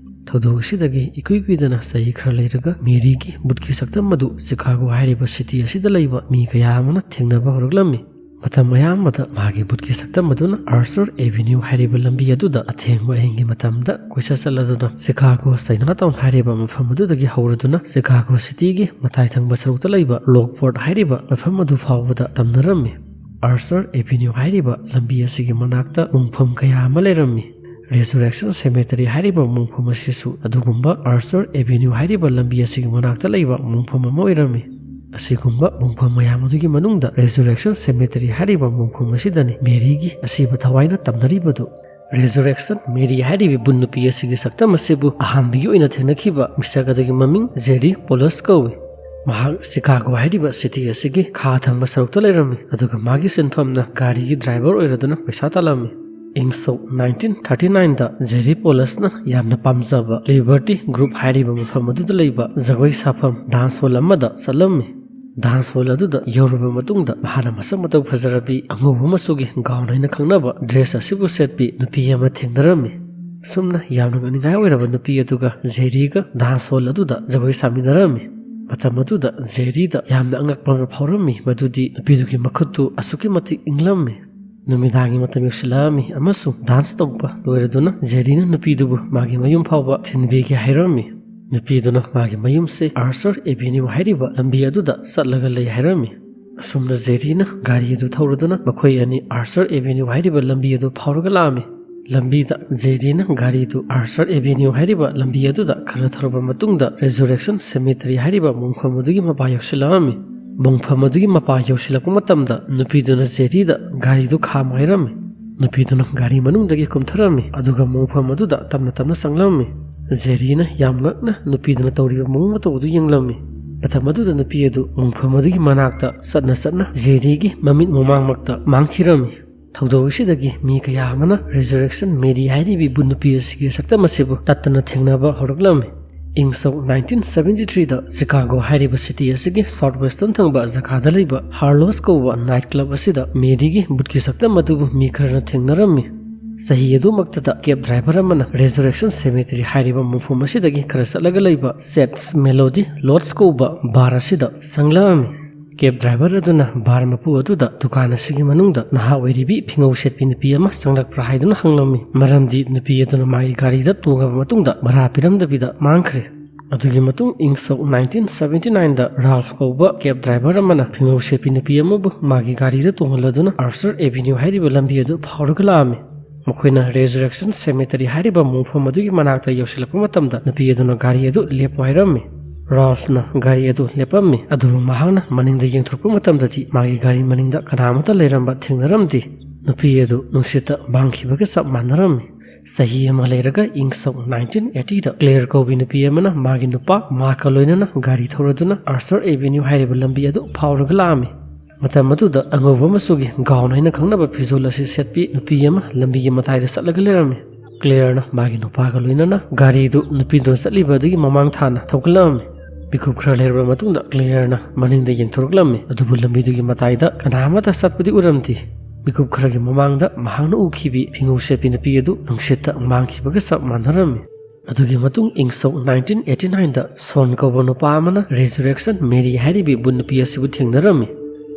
ꯊꯧꯗꯣꯛ ꯑꯁꯤꯗꯒꯤ ꯏꯀꯨꯏ ꯀꯨꯏꯗꯅ ꯆꯍꯤ ꯈꯔ ꯂꯩꯔꯒ ꯃꯦꯔꯤꯒꯤ ꯕꯨꯠꯀꯤ ꯁꯛꯇꯝ ꯑꯗꯨ ꯆꯤꯀꯥꯒꯣ ꯍꯥꯏꯔꯤꯕ ꯁꯤꯇꯤ ꯑꯁꯤꯗ ꯂꯩꯕ ꯃꯤ ꯀꯌꯥ ꯑꯃꯅ ꯊꯦꯡꯅꯕ ꯍꯧꯔꯛꯂꯝꯃꯤ꯫ ꯃꯇꯝ ꯑꯌꯥꯝꯕꯗ ꯃꯥꯒꯤ ꯕꯨꯠꯀꯤ ꯁꯛꯇꯝ ꯑꯗꯨꯅ ꯑꯥꯔꯆꯔ ꯑꯦꯚꯦꯅ꯭ꯌꯨ ꯍꯥꯏꯔꯤꯕ ꯂꯝꯕꯤ ꯑꯗꯨꯗ ꯑꯊꯦꯡꯕ ꯑꯍꯤꯡꯒꯤ ꯃꯇꯝꯗ ꯀꯣꯏꯆꯠ ꯆꯠꯂꯗꯨꯅ ꯆꯤꯀꯥꯒꯣ ꯆꯥꯏꯅꯥ ꯇꯥꯎꯟ ꯍꯥꯏꯔꯤꯕ ꯃꯐꯝ ꯑꯗꯨꯗꯒꯤ ꯍꯧꯔꯗꯨꯅ ꯆꯤꯀꯥꯒꯣ ꯁꯤꯇꯤꯒꯤ ꯃꯇꯥꯏ ꯊꯪꯕ ꯁꯔꯨꯛꯇ ꯂꯩꯕ ꯂꯣꯛꯄꯣꯔꯠ ꯍꯥꯏꯔꯤꯕ ꯃꯐꯝ ꯑꯗꯨ ꯐꯥꯎꯕꯗ ꯇꯝꯅꯔꯝꯃꯤ꯫ ꯑꯥꯔꯆꯔ ꯑꯦꯚꯦꯅ꯭ꯌꯨ ꯍꯥꯏꯔꯤꯕ ꯂꯝꯕꯤ ꯑꯁꯤꯒꯤ ꯃꯅꯥꯛꯇ ꯃꯣꯡꯐꯝ ꯀꯌꯥ ꯑꯃ ꯂꯩꯔꯝꯃꯤ꯫ ꯔꯦꯖꯨꯔꯦꯛꯁꯟ ꯁꯦꯃꯦꯇꯔꯤ ꯍꯥꯏꯔꯤꯕ ꯃꯣꯡꯐꯝ ꯑꯁꯤꯁꯨ ꯑꯗꯨꯒꯨꯝꯕ ꯑꯥꯔꯆꯔ ꯑꯦꯚꯦꯅ꯭ꯌꯨ ꯍꯥꯏꯔꯤꯕ ꯂꯝꯕꯤ ꯑꯁꯤꯒꯤ ꯃꯅꯥꯛꯇ ꯂꯩꯕ ꯃꯣꯡꯐꯝ ꯑꯃ ꯑꯣꯏꯔꯝꯃꯤ꯫ ꯑꯁꯤꯒꯨꯝꯕ ꯃꯣꯡꯐꯝ ꯃꯌꯥꯝ ꯑꯗꯨꯒꯤ ꯃꯅꯨꯡꯗ ꯔꯦꯖꯨꯔꯦꯛꯁꯟ ꯁꯦꯃꯦꯇꯔꯤ ꯍꯥꯏꯔꯤꯕ ꯃꯣꯡꯐꯝ ꯑꯁꯤꯗꯅꯤ ꯃꯦꯔꯤꯒꯤ ꯑꯁꯤꯕ ꯊꯋꯥꯏꯅ ꯇꯝꯅꯔꯤꯕꯗꯨ꯫ ꯔꯦꯖꯨꯔꯦꯛꯁꯟ ꯃꯦꯔꯤ ꯍꯥꯏꯔꯤꯕ ꯕꯨꯟ ꯅꯨꯄꯤ ꯑꯁꯤꯒꯤ ꯁꯛꯇꯝ ꯑꯁꯤꯕꯨ ꯑꯍꯥꯟꯕꯒꯤ ꯑꯣꯏꯅ ꯊꯦꯡꯅꯈꯤꯕ ꯃꯤꯁꯛ ꯑꯗꯨꯒꯤ ꯃꯃꯤꯡ ꯖꯦꯔꯤ ꯄꯣꯂꯁ ꯀꯧꯏ꯫ ꯃꯍꯥꯛ ꯆꯤꯀꯥꯒꯣ ꯍꯥꯏꯔꯤꯕ ꯁꯤꯇꯤ ꯑꯁꯤꯒꯤ ꯈꯥ ꯊꯪꯕ ꯁꯔꯨꯛꯇ ꯂꯩꯔꯝꯃꯤ, ꯑꯗꯨꯒ ꯃꯥꯒꯤ ꯁꯤꯟꯐꯝꯅ ꯒꯥꯔꯤꯒꯤ ꯗ꯭ꯔꯥꯏꯚꯔ ꯑꯣꯏꯔꯗꯨꯅ ꯄꯩꯁꯥ ꯇꯥꯜꯂꯝꯃꯤ꯫ ꯏꯪ ꯁꯣꯛ ꯅꯥꯏꯟꯇꯤꯟ ꯊꯥꯔꯇꯤ ꯅꯥꯏꯟꯗ ꯖꯦꯔꯤ ꯄꯣꯂꯁꯅ ꯌꯥꯝꯅ ꯄꯥꯝꯖꯕ ꯂꯤꯕꯔꯇꯤ ꯒ꯭ꯔꯨꯞ ꯍꯥꯏꯔꯤꯕ ꯃꯐꯝ ꯑꯗꯨꯗ ꯂꯩꯕ ꯖꯒꯣꯏ ꯁꯥꯐꯝ ꯗꯥꯟꯁ ꯍꯣꯜ ꯑꯃꯗ ꯆꯠꯂꯝꯃꯤ꯫ ꯗꯥꯟꯁ ꯍꯣꯜ ꯑꯗꯨꯗ ꯌꯧꯔꯕ ꯃꯇꯨꯡꯗ ꯃꯍꯥꯛꯅ ꯃꯁꯛ ꯃꯇꯧ ꯐꯖꯔꯕꯤ ꯑꯉꯧꯕ ꯃꯆꯨꯒꯤ ꯒꯥꯎꯟ ꯍꯥꯏꯅ ꯈꯪꯅꯕ ꯗ꯭ꯔꯦꯁ ꯑꯁꯤꯕꯨ ꯁꯦꯠꯄꯤ ꯅꯨꯄꯤ ꯑꯃ ꯊꯦꯡꯅꯔꯝꯃꯤ꯫ ꯑꯁꯨꯝꯅ ꯌꯥꯝꯅ ꯉꯛꯅꯤꯡꯉꯥꯏ ꯑꯣꯏꯔꯕ ꯅꯨꯄꯤ ꯑꯗꯨꯒ ꯖꯦꯔꯤꯒ ꯗꯥꯟꯁ ꯍꯣꯜ ꯑꯗꯨꯗ ꯖꯒꯣꯏ ꯁꯥꯃꯤꯟꯅꯔꯝꯃꯤ꯫ ꯃꯇꯝ ꯑꯗꯨꯗ ꯖꯦꯔꯤꯗ ꯌꯥꯝꯅ ꯑꯉꯛꯄ ꯑꯃ ꯐꯥꯎꯔꯝꯃꯤ, ꯃꯗꯨꯗꯤ ꯅꯨꯄꯤꯗꯨꯒꯤ ꯃꯈꯨꯠꯇꯨ ꯑꯁꯨꯛꯀꯤ ꯃꯇꯤꯛ ꯏꯪꯂꯝꯃꯤ꯫ ꯅꯨꯃꯤꯗꯥꯡꯒꯤ ꯃꯇꯝ ꯌꯧꯁꯤꯜꯂꯛꯑꯝꯃꯤ ꯑꯃꯁꯨꯡ ꯗꯥꯟꯁ ꯇꯧꯕ ꯂꯣꯏꯔꯗꯨꯅ ꯖꯦꯔꯤꯅ ꯅꯨꯄꯤꯗꯨꯕꯨ ꯃꯥꯒꯤ ꯃꯌꯨꯝ ꯐꯥꯎꯕ ꯊꯤꯟꯕꯤꯒꯦ ꯍꯥꯏꯔꯝꯃꯤ꯫ ꯅꯨꯄꯤꯗꯨꯅ ꯃꯥꯒꯤ ꯃꯌꯨꯝꯁꯦ ꯑꯥꯔꯆꯔ ꯑꯦꯚꯦꯅ꯭ꯌꯨ ꯍꯥꯏꯔꯤꯕ ꯂꯝꯕꯤ ꯑꯗꯨꯗ ꯆꯠꯂꯒ ꯂꯩ ꯍꯥꯏꯔꯝꯃꯤ꯫ ꯑꯁꯨꯝꯅ ꯖꯦꯔꯤꯅ ꯒꯥꯔꯤ ꯑꯗꯨ ꯊꯧꯔꯗꯨꯅ ꯃꯈꯣꯏ ꯑꯅꯤ ꯑꯥꯔꯆꯔ ꯑꯦꯚꯦꯅ꯭ꯌꯨ ꯍꯥꯏꯔꯤꯕ ꯂꯝꯕꯤ ꯑꯗꯨ ꯐꯥꯎꯔꯒ ꯂꯥꯛꯑꯝꯃꯤ꯫ ꯂꯝꯕꯤꯗ ꯖꯦꯔꯤꯅ ꯒꯥꯔꯤꯗꯨ ꯑꯥꯔꯆꯔ ꯑꯦꯚꯦꯅ꯭ꯌꯨ ꯍꯥꯏꯔꯤꯕ ꯂꯝꯕꯤ ꯑꯗꯨꯗ ꯈꯔ ꯊꯧꯔꯕ ꯃꯇꯨꯡꯗ ꯔꯦꯖꯨꯔꯦꯛꯁꯟ ꯁꯦꯃꯤꯇꯔꯤ ꯍꯥꯏꯔꯤꯕ ꯃꯣꯡꯐꯝ ꯑꯗꯨꯒꯤ ꯃꯄꯥ ꯌꯧꯁꯤꯜꯂꯛꯑꯝꯃꯤ꯫ ꯃꯣꯡꯐꯝ ꯑꯗꯨꯒꯤ ꯃꯄꯥ ꯌꯧꯁꯤꯜꯂꯛꯄ ꯃꯇꯝꯗ ꯅꯨꯄꯤꯗꯨꯅ ꯖꯦꯔꯤꯗ ꯒꯥꯔꯤꯗꯨ ꯈꯥꯝꯃꯨ ꯍꯥꯏꯔꯝꯃꯤ꯫ ꯅꯨꯄꯤꯗꯨꯅ ꯒꯥꯔꯤ ꯃꯅꯨꯡꯗꯒꯤ ꯀꯨꯝꯊꯔꯝꯃꯤ, ꯑꯗꯨꯒ ꯃꯣꯡꯐꯝ ꯑꯗꯨꯗ ꯇꯞꯅ ꯇꯞꯅ ꯆꯪꯂꯝꯃꯤ꯫ ꯖꯦꯔꯤꯅ ꯌꯥꯝ ꯉꯛꯅ ꯅꯨꯄꯤꯗꯨꯅ ꯇꯧꯔꯤꯕ ꯃꯑꯣꯡ ꯃꯇꯧ ꯑꯗꯨ ꯌꯦꯡꯂꯝꯃꯤ꯫ ꯃꯇꯝ ꯑꯗꯨꯗ ꯅꯨꯄꯤ ꯑꯗꯨ ꯃꯣꯡꯐꯝ ꯑꯗꯨꯒꯤ ꯃꯅꯥꯛꯇ ꯆꯠꯅ ꯆꯠꯅ ꯖꯦꯔꯤꯒꯤ ꯃꯃꯤꯠ ꯃꯃꯥꯡꯃꯛꯇ ꯃꯥꯡꯈꯤꯔꯝꯃꯤ꯫ ꯊꯧꯗꯣꯛ ꯑꯁꯤꯗꯒꯤ ꯃꯤ ꯀꯌꯥ ꯑꯃꯅ ꯔꯦꯖꯨꯔꯦꯛꯁꯟ ꯃꯦꯔꯤ ꯍꯥꯏꯔꯤꯕꯤ ꯕꯨ-, ꯅꯨꯄꯤ ꯑꯁꯤꯒꯤ ꯁꯛꯇꯝ ꯑꯁꯤꯕꯨ ꯇꯠꯇꯅ ꯊꯦꯡꯅꯕ ꯍꯧꯔꯛꯂꯝꯃꯤ꯫ ꯏꯪ ꯁꯣꯛ ꯅꯥꯏꯟꯇꯤꯟ ꯁꯚꯦꯟꯇꯤ ꯊ꯭ꯔꯤꯗ ꯆꯤꯀꯥꯒꯣ ꯍꯥꯏꯔꯤꯕ ꯁꯤꯇꯤ ꯑꯁꯤꯒꯤ ꯁꯥꯎꯠ ꯋꯦꯁꯇꯔꯟ ꯊꯪꯕ ꯖꯒꯥꯗ ꯂꯩꯕ ꯍꯥꯔꯂꯣꯁ ꯀꯧꯕ ꯅꯥꯏꯠ ꯀ꯭ꯂꯕ ꯑꯁꯤꯗ ꯃꯦꯔꯤꯒꯤ ꯕꯨꯠꯀꯤ ꯁꯛꯇꯝ ꯑꯗꯨꯕꯨ ꯃꯤ ꯈꯔꯅ ꯊꯦꯡꯅꯔꯝꯃꯤ꯫ ꯆꯍꯤ ꯑꯗꯨꯃꯛꯇꯗ ꯀꯦꯕ ꯗ꯭ꯔꯥꯏꯚꯔ ꯑꯃꯅ ꯔꯦꯖꯨꯔꯦꯛꯁꯟ ꯁꯦꯃꯤꯇꯔꯤ ꯍꯥꯏꯔꯤꯕ ꯃꯐꯝ ꯑꯁꯤꯗꯒꯤ ꯈꯔ ꯆꯠꯂꯒ ꯂꯩꯕ ꯁꯦꯠꯁ ꯃꯦꯂꯣꯗꯤ ꯂꯣꯗꯖ ꯀꯧꯕ ꯕꯥꯔ ꯑꯁꯤꯗ ꯆꯪꯂꯛꯑꯝꯃꯤ꯫ ꯀꯦꯕ ꯗ꯭ꯔꯥꯏꯚꯔ ꯑꯗꯨꯅ ꯕꯥꯔ ꯃꯄꯨ ꯑꯗꯨꯗ ꯗꯨꯀꯥꯟ ꯑꯁꯤꯒꯤ ꯃꯅꯨꯡꯗ ꯅꯍꯥ ꯑꯣꯏꯔꯤꯕꯤ ꯐꯤꯉꯧ ꯁꯦꯠꯄꯤ ꯅꯨꯄꯤ ꯑꯃ ꯆꯪꯂꯛꯄ꯭ꯔꯥ ꯍꯥꯏꯗꯨꯅ ꯍꯪꯂꯝꯃꯤ, ꯃꯔꯝꯗꯤ ꯅꯨꯄꯤ ꯑꯗꯨꯅ ꯃꯥꯒꯤ ꯒꯥꯔꯤꯗ ꯇꯣꯡꯉꯕ ꯃꯇꯨꯡꯗ ꯚꯔꯥ ꯄꯤꯔꯝꯗꯕꯤꯗ ꯃꯥꯡꯈ꯭ꯔꯦ꯫ ꯑꯗꯨꯒꯤ ꯃꯇꯨꯡ ꯏꯪ ꯁꯣꯛ ꯅꯥꯏꯟꯇꯤꯟ ꯁꯚꯦꯟꯇꯤ ꯅꯥꯏꯟꯗ ꯔꯥꯜꯐ ꯀꯧꯕ ꯀꯦꯕ ꯗ꯭ꯔꯥꯏꯚꯔ ꯑꯃꯅ ꯐꯤꯉꯧ ꯁꯦꯠꯄꯤ ꯅꯨꯄꯤ ꯑꯃꯕꯨ ꯃꯥꯒꯤ ꯒꯥꯔꯤꯗ ꯇꯣꯡꯍꯜꯂꯗꯨꯅ ꯑꯥꯔꯆꯔ ꯑꯦꯚꯦꯅ꯭ꯌꯨ ꯍꯥꯏꯔꯤꯕ ꯂꯝꯕꯤ ꯑꯗꯨ ꯐꯥꯎꯔꯒ ꯂꯥꯛꯑꯝꯃꯤ꯫ ꯃꯈꯣꯏꯅ ꯔꯦꯖꯨꯔꯦꯛꯁꯟ ꯁꯦꯃꯤꯇꯔꯤ ꯍꯥꯏꯔꯤꯕ ꯃꯣꯡꯐꯝ ꯑꯗꯨꯒꯤ ꯃꯅꯥꯛꯇ ꯌꯧꯁꯤꯜꯂꯛꯄ ꯃꯇꯝꯗ ꯅꯨꯄꯤ ꯑꯗꯨꯅ ꯒꯥꯔꯤ ꯑꯗꯨ ꯂꯦꯞꯄꯨ ꯍꯥꯏꯔꯝꯃꯤ꯫ ꯔꯥꯜꯐꯅ ꯒꯥꯔꯤ ꯑꯗꯨ ꯂꯦꯞꯄꯝꯃꯤ, ꯑꯗꯨꯕꯨ ꯃꯍꯥꯛꯅ ꯃꯅꯤꯡꯗ ꯌꯦꯡꯊꯣꯔꯛꯄ ꯃꯇꯝꯗꯗꯤ ꯃꯥꯒꯤ ꯒꯥꯔꯤ ꯃꯅꯤꯡꯗ ꯀꯅꯥ ꯑꯃꯠꯇ ꯂꯩꯔꯝꯕ ꯊꯦꯡꯅꯔꯝꯗꯦ꯫ ꯅꯨꯄꯤ ꯑꯗꯨ ꯅꯨꯡꯁꯤꯠꯇ ꯃꯥꯡꯈꯤꯕꯒ ꯆꯞ ꯃꯥꯟꯅꯔꯝꯃꯤ꯫ ꯆꯍꯤ ꯑꯃ ꯂꯩꯔꯒ ꯏꯪ ꯁꯣꯛ ꯅꯥꯏꯟꯇꯤꯟ ꯑꯦꯇꯤꯗ ꯀ꯭ꯂꯦꯌꯔ ꯀꯧꯕꯤ ꯅꯨꯄꯤ ꯑꯃꯅ ꯃꯥꯒꯤ ꯅꯨꯄꯥ ꯃꯥꯔꯛꯀ ꯂꯣꯏꯅꯅ ꯒꯥꯔꯤ ꯊꯧꯔꯗꯨꯅ ꯑꯥꯔꯆꯔ ꯑꯦꯚꯦꯅ꯭ꯌꯨ ꯍꯥꯏꯔꯤꯕ ꯂꯝꯕꯤ ꯑꯗꯨ ꯐꯥꯎꯔꯒ ꯂꯥꯛꯑꯝꯃꯤ꯫ ꯃꯇꯝ ꯑꯗꯨꯗ ꯑꯉꯧꯕ ꯃꯆꯨꯒꯤ ꯒꯥꯎꯟ ꯍꯥꯏꯅ ꯈꯪꯅꯕ ꯐꯤꯖꯣꯜ ꯑꯁꯤ ꯁꯦꯠꯄꯤ ꯅꯨꯄꯤ ꯑꯃ ꯂꯝꯕꯤꯒꯤ ꯃꯇꯥꯏꯗ ꯆꯠꯂꯒ ꯂꯩꯔꯝꯃꯤ꯫ ꯀ꯭ꯂꯦꯌꯔꯅ ꯃꯥꯒꯤ ꯅꯨꯄꯥꯒ ꯂꯣꯏꯅꯅ ꯒꯥꯔꯤꯗꯨ ꯅꯨꯄꯤꯗꯨꯅ ꯆꯠꯂꯤꯕ ꯑꯗꯨꯒꯤ ꯃꯃꯥꯡ ꯊꯥꯅ ꯊꯧꯒꯠꯂꯛꯂꯝꯃꯤ꯫ ꯃꯤꯀꯨꯞ ꯈꯔ ꯂꯩꯔꯕ ꯃꯇꯨꯡꯗ ꯀ꯭ꯂꯦꯌꯔꯅ ꯃꯅꯤꯡꯗ ꯌꯦꯡꯊꯣꯔꯛꯂꯝꯃꯤ, ꯑꯗꯨꯕꯨ ꯂꯝꯕꯤꯗꯨꯒꯤ ꯃꯇꯥꯏꯗ ꯀꯅꯥ ꯑꯃꯠꯇ ꯆꯠꯄꯗꯤ ꯎꯔꯝꯗꯦ꯫ ꯃꯤꯀꯨꯞ ꯈꯔꯒꯤ ꯃꯃꯥꯡꯗ ꯃꯍꯥꯛꯅ ꯎꯈꯤꯕꯤ ꯐꯤꯉꯧ ꯁꯦꯠꯄꯤ ꯅꯨꯄꯤ ꯑꯗꯨ ꯅꯨꯡꯁꯤꯠꯇ ꯃꯥꯡꯈꯤꯕꯒ ꯆꯞ ꯃꯥꯟꯅꯔꯝꯃꯤ꯫ ꯑꯗꯨꯒꯤ ꯃꯇꯨꯡ ꯏꯪ ꯁꯣꯛ ꯅꯥꯏꯟꯇꯤꯟ ꯑꯩꯠꯇꯤ ꯅꯥꯏꯟꯗ ꯁꯣꯟ ꯀꯧꯕ ꯅꯨꯄꯥ ꯑꯃꯅ ꯔꯦꯖꯨꯔꯦꯛꯁꯟ ꯃꯦꯔꯤ ꯍꯥꯏꯔꯤꯕꯤ ꯕꯨꯠ ꯅꯨꯄꯤ ꯑꯁꯤꯕꯨ ꯊꯦꯡꯅꯔꯝꯃꯤ꯫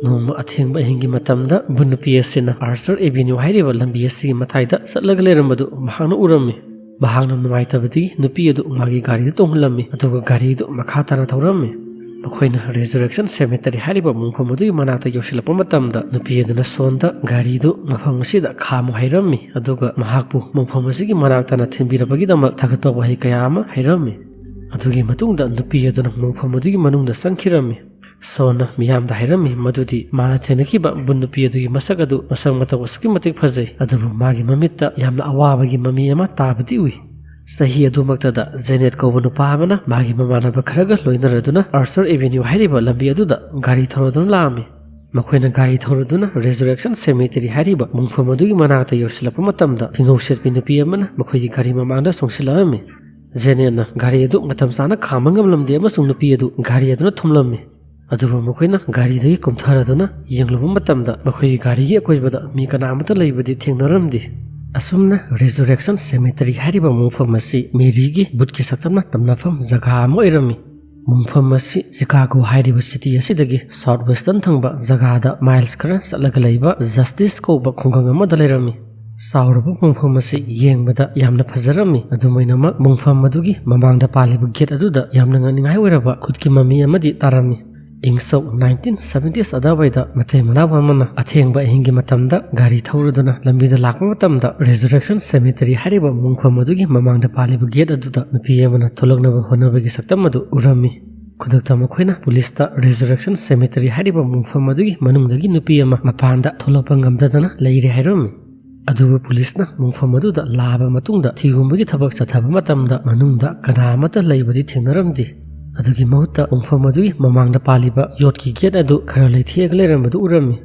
ꯅꯣꯡꯃ ꯑꯊꯦꯡꯕ ꯑꯍꯤꯡꯒꯤ ꯃꯇꯝꯗ ꯕꯨꯠ ꯅꯨꯄꯤ ꯑꯁꯤꯅ ꯑꯥꯔꯆꯔ ꯑꯦꯚꯦꯅ꯭ꯌꯨ ꯍꯥꯏꯔꯤꯕ ꯂꯝꯕꯤ ꯑꯁꯤꯒꯤ ꯃꯇꯥꯏꯗ ꯆꯠꯂꯒ ꯂꯩꯔꯝꯕꯗꯨ ꯃꯍꯥꯛꯅ ꯎꯔꯝꯃꯤ꯫ ꯃꯍꯥꯛꯅ ꯅꯨꯡꯉꯥꯏꯇꯕꯗꯒꯤ ꯅꯨꯄꯤ ꯑꯗꯨ ꯃꯥꯒꯤ ꯒꯥꯔꯤꯗ ꯇꯣꯡꯍꯜꯂꯝꯃꯤ, ꯑꯗꯨꯒ ꯒꯥꯔꯤꯗꯨ ꯃꯈꯥ ꯇꯥꯅ ꯊꯧꯔꯝꯃꯤ꯫ ꯃꯈꯣꯏꯅ ꯔꯦꯖꯨꯔꯦꯛꯁꯟ ꯁꯦꯃꯤꯇꯔꯤ ꯍꯥꯏꯔꯤꯕ ꯃꯣꯡꯐꯝ ꯑꯗꯨꯒꯤ ꯃꯅꯥꯛꯇ ꯌꯧꯁꯤꯜꯂꯛꯄ ꯃꯇꯝꯗ, ꯅꯨꯄꯤ ꯑꯗꯨꯅ ꯁꯣꯟꯗ ꯒꯥꯔꯤꯗꯨ ꯃꯐꯝ ꯑꯁꯤꯗ ꯈꯥꯝꯃꯨ ꯍꯥꯏꯔꯝꯃꯤ, ꯑꯗꯨꯒ ꯃꯍꯥꯛꯄꯨ ꯃꯣꯡꯐꯝ ꯑꯁꯤꯒꯤ ꯃꯅꯥꯛ ꯇꯥꯅ ꯊꯤꯟꯕꯤꯔꯕꯒꯤꯗꯃꯛ ꯊꯥꯒꯠꯄꯕꯨ ꯋꯥꯍꯩ ꯀꯌꯥ ꯑꯃ ꯍꯥꯏꯔꯝꯃꯤ꯫ ꯑꯗꯨꯒꯤ ꯃꯇꯨꯡꯗ ꯅꯨꯄꯤ ꯑꯗꯨꯅ ꯃꯣꯡꯐꯝ ꯑꯗꯨꯒꯤ ꯃꯅꯨꯡꯗ ꯆꯪꯈꯤꯔꯝꯃꯤ꯫ ꯁꯣꯟꯅ ꯃꯤꯌꯥꯝꯗ ꯍꯥꯏꯔꯝꯃꯤ ꯃꯗꯨꯗꯤ ꯃꯥꯅ ꯊꯦꯡꯅꯈꯤꯕ ꯕꯨꯠ ꯅꯨꯄꯤ ꯑꯗꯨꯒꯤ ꯃꯁꯛ ꯑꯗꯨ ꯃꯁꯛ ꯃꯇꯧ ꯑꯁꯨꯛꯀꯤ ꯃꯇꯤꯛ ꯐꯖꯩ, ꯑꯗꯨꯕꯨ ꯃꯥꯒꯤ ꯃꯃꯤꯠꯇ ꯌꯥꯝꯅ ꯑꯋꯥꯕꯒꯤ ꯃꯃꯤ ꯑꯃ ꯇꯥꯕꯗꯤ ꯎꯏ꯫ ꯆꯍꯤ ꯑꯗꯨꯃꯛꯇꯗ ꯖꯦꯅꯦꯠ ꯀꯧꯕ ꯅꯨꯄꯥ ꯑꯃꯅ ꯃꯥꯒꯤ ꯃꯃꯥꯟꯅꯕ ꯈꯔꯒ ꯂꯣꯏꯅꯔꯗꯨꯅ ꯑꯥꯔꯆꯔ ꯑꯦꯚꯦꯅ꯭ꯌꯨ ꯍꯥꯏꯔꯤꯕ ꯂꯝꯕꯤ ꯑꯗꯨꯗ ꯒꯥꯔꯤ ꯊꯧꯔꯗꯨꯅ ꯂꯥꯛꯑꯝꯃꯤ꯫ ꯃꯈꯣꯏꯅ ꯒꯥꯔꯤ ꯊꯧꯔꯗꯨꯅ ꯔꯦꯖꯨꯔꯦꯛꯁꯟ ꯁꯦꯃꯤꯇꯔꯤ ꯍꯥꯏꯔꯤꯕ ꯃꯣꯡꯐꯝ ꯑꯗꯨꯒꯤ ꯃꯅꯥꯛꯇ ꯌꯧꯁꯤꯜꯂꯛꯄ ꯃꯇꯝꯗ, ꯐꯤꯉꯧ ꯁꯦꯠꯄꯤ ꯅꯨꯄꯤ ꯑꯃꯅ ꯃꯈꯣꯏꯒꯤ ꯒꯥꯔꯤ ꯃꯃꯥꯡꯗ ꯆꯣꯡꯁꯤꯜꯂꯛꯑꯝꯃꯤ꯫ ꯖꯦꯅꯦꯠꯅ ꯒꯥꯔꯤ ꯑꯗꯨ ꯃꯇꯝ ꯆꯥꯅ ꯈꯥꯝꯕ ꯉꯝꯂꯝꯗꯦ ꯑꯃꯁꯨꯡ ꯅꯨꯄꯤ ꯑꯗꯨ ꯒꯥꯔꯤ ꯑꯗꯨꯅ ꯊꯨꯝꯂꯝꯃꯤ꯫ ꯑꯗꯨꯕꯨ ꯃꯈꯣꯏꯅ ꯒꯥꯔꯤꯗꯒꯤ ꯀꯨꯝꯊꯔꯗꯨꯅ ꯌꯦꯡꯂꯨꯕ ꯃꯇꯝꯗ, ꯃꯈꯣꯏꯒꯤ ꯒꯥꯔꯤꯒꯤ ꯑꯀꯣꯏꯕꯗ ꯃꯤ ꯀꯅꯥ ꯑꯃꯠꯇ ꯂꯩꯕꯗꯤ ꯊꯦꯡꯅꯔꯝꯗꯦ꯫ ꯑꯁꯨꯝꯅ ꯔꯦꯖꯨꯔꯦꯛꯁꯟ ꯁꯦꯃꯤꯇꯔꯤ ꯍꯥꯏꯔꯤꯕ ꯃꯣꯡꯐꯝ ꯑꯁꯤ ꯃꯦꯔꯤꯒꯤ ꯕꯨꯠꯀꯤ ꯁꯛꯇꯝꯅ ꯇꯝꯅꯐꯝ ꯖꯒꯥ ꯑꯃ ꯑꯣꯏꯔꯝꯃꯤ꯫ ꯃꯣꯡꯐꯝ ꯑꯁꯤ ꯆꯤꯀꯥꯒꯣ ꯍꯥꯏꯔꯤꯕ ꯁꯤꯇꯤ ꯑꯁꯤꯗꯒꯤ ꯁꯥꯎꯠ ꯋꯦꯁꯇꯔꯟ ꯊꯪꯕ ꯖꯒꯥꯗ ꯃꯥꯏꯜꯁ ꯈꯔ ꯆꯠꯂꯒ ꯂꯩꯕ ꯖꯁꯇꯤꯁ ꯀꯧꯕ ꯈꯨꯡꯒꯪ ꯑꯃꯗ ꯂꯩꯔꯝꯃꯤ꯫ ꯆꯥꯎꯔꯕ ꯃꯣꯡꯐꯝ ꯑꯁꯤ ꯌꯦꯡꯕꯗ ꯌꯥꯝꯅ ꯐꯖꯔꯝꯃꯤ꯫ ꯑꯗꯨꯝ ꯑꯣꯏꯅꯃꯛ, ꯃꯣꯡꯐꯝ ꯑꯗꯨꯒꯤ ꯃꯃꯥꯡꯗ ꯄꯥꯜꯂꯤꯕ ꯒꯦꯠ ꯑꯗꯨꯗ ꯌꯥꯝꯅ ꯉꯛꯅꯤꯡꯉꯥꯏ ꯑꯣꯏꯔꯕ ꯈꯨꯠꯀꯤ ꯃꯃꯤ ꯑꯃꯗꯤ ꯇꯥꯔꯝꯃꯤ꯫ ꯏꯪ ꯁꯣꯛ ꯅꯥꯏꯟꯇꯤꯟ ꯁꯚꯦꯟꯇꯤꯁ ꯑꯗꯨꯋꯥꯏꯗ ꯃꯇꯩ ꯃꯅꯥꯎ ꯑꯃꯅ ꯑꯊꯦꯡꯕ ꯑꯍꯤꯡꯒꯤ ꯃꯇꯝꯗ ꯒꯥꯔꯤ ꯊꯧꯔꯗꯨꯅ ꯂꯝꯕꯤꯗ ꯂꯥꯛꯄ ꯃꯇꯝꯗ, ꯔꯦꯖꯨꯔꯦꯛꯁꯟ ꯁꯦꯃꯤꯇꯔꯤ ꯍꯥꯏꯔꯤꯕ ꯃꯣꯡꯐꯝ ꯑꯗꯨꯒꯤ ꯃꯃꯥꯡꯗ ꯄꯥꯜꯂꯤꯕ ꯒꯦꯠ ꯑꯗꯨꯗ ꯅꯨꯄꯤ ꯑꯃꯅ ꯊꯣꯛꯂꯛꯅꯕ ꯍꯣꯠꯅꯕꯒꯤ ꯁꯛꯇꯝ ꯑꯗꯨ ꯎꯔꯝꯃꯤ꯫ ꯈꯨꯗꯛꯇ ꯃꯈꯣꯏꯅ ꯄꯨꯂꯤꯁꯇ ꯔꯦꯖꯨꯔꯦꯛꯁꯟ ꯁꯦꯃꯤꯇꯔꯤ ꯍꯥꯏꯔꯤꯕ ꯃꯣꯡꯐꯝ ꯑꯗꯨꯒꯤ ꯃꯅꯨꯡꯗꯒꯤ ꯅꯨꯄꯤ ꯑꯃ ꯃꯄꯥꯟꯗ ꯊꯣꯛꯂꯛꯄ ꯉꯝꯗꯗꯅ ꯂꯩꯔꯦ ꯍꯥꯏꯔꯝꯃꯤ꯫ ꯑꯗꯨꯕꯨ ꯄꯨꯂꯤꯁꯅ ꯃꯣꯡꯐꯝ ꯑꯗꯨꯗ ꯂꯥꯕ ꯃꯇꯨꯡꯗ ꯊꯤꯒꯨꯝꯕꯒꯤ ꯊꯕꯛ ꯆꯠꯊꯕ ꯃꯇꯝꯗ, ꯃꯅꯨꯡꯗ ꯀꯅꯥ ꯑꯃꯠꯇ ꯂꯩꯕꯗꯤ ꯊꯦꯡꯅꯔꯝꯗꯦ꯫ ꯑꯗꯨꯒꯤ ꯃꯍꯨꯠꯇ, ꯃꯣꯡꯐꯝ ꯑꯗꯨꯒꯤ ꯃꯃꯥꯡꯗ ꯄꯥꯜꯂꯤꯕ ꯌꯣꯠꯀꯤ ꯒꯦꯠ ꯑꯗꯨ ꯈꯔ ꯂꯩꯊꯦꯛꯑꯒ ꯂꯩꯔꯝꯕꯗꯨ ꯎꯔꯝꯃꯤ꯫